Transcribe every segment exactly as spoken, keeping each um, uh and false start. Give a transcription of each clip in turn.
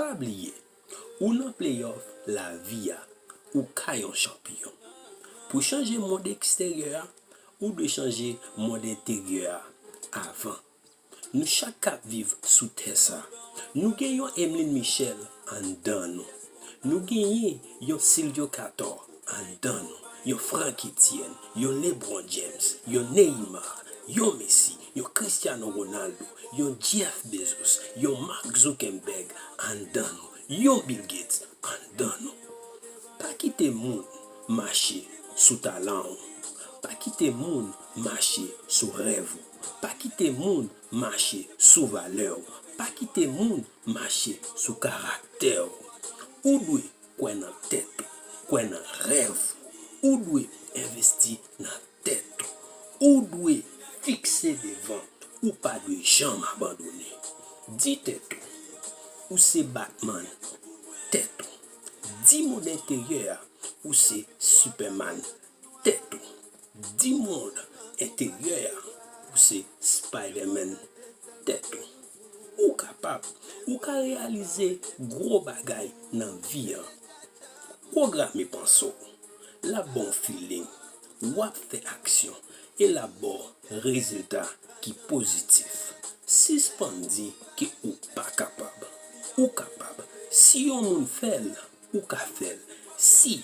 Pa bliye, ou nan playoff lavi a, ou ka yon chanpyon. Pou chanje mond eksteryè a, ou dwe chanje mond enteryè a avan. Nou chak k ap viv sou tè sa, nou gen yon Emeline Michel anndan nou. Nou genyen yon Silvio Cator anndan nou, yon Franck Etienne, yon LeBron James, yon Neymar, yon Messi, yon Cristiano Ronaldo, yon Jeff Bezos, yon Mark Zuckerberg anndan nou, yon Bill Gates anndan nou. Pa kite moun mache sou talan w. Pa kite moun mache sou rèv ou. Pa kite moun mache sou valè w. Pa kite moun mache sou karaktè w. Ou dwe kwè nan tèt ou, kwè nan rèv ou. Ou dwe envesti nan tèt ou. Ou dwe fikse devan. Ou pa dwe janm abandone. Di tèt ou, ou se Batman. Tèt ou. Di mond enteryè a, ou se Superman. Tèt ou. Di mond enteryè a, ou se Spider-Man. Tèt ou. Ou kapab. Ou ka reyalize gwo bagay nan vi an. Pwograme panse w. L ap ba w feeling. W ap fè aksyon. E l ap ba w rezilta ki pozitif. Sispann di ke ou pa kapab. Ou kapab. Si yon moun fè l, ou ka fè l. Si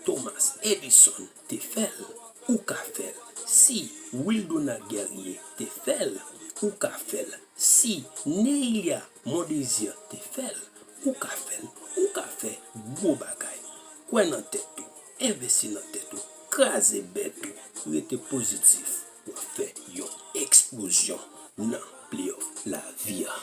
Thomas Edison te fè l, ou ka fè l. Si Wildona Guerrier te fè l, ou ka fè l. Si Neila Mondésir te fè l, ou ka fè l. Ou ka fè gwo bagay. Kwè nan tèt ou. Envesti nan tèt ou. Kraze bèt ou. Rete pozitif. W ap fè yon eksplozyon nan playoff lavi a.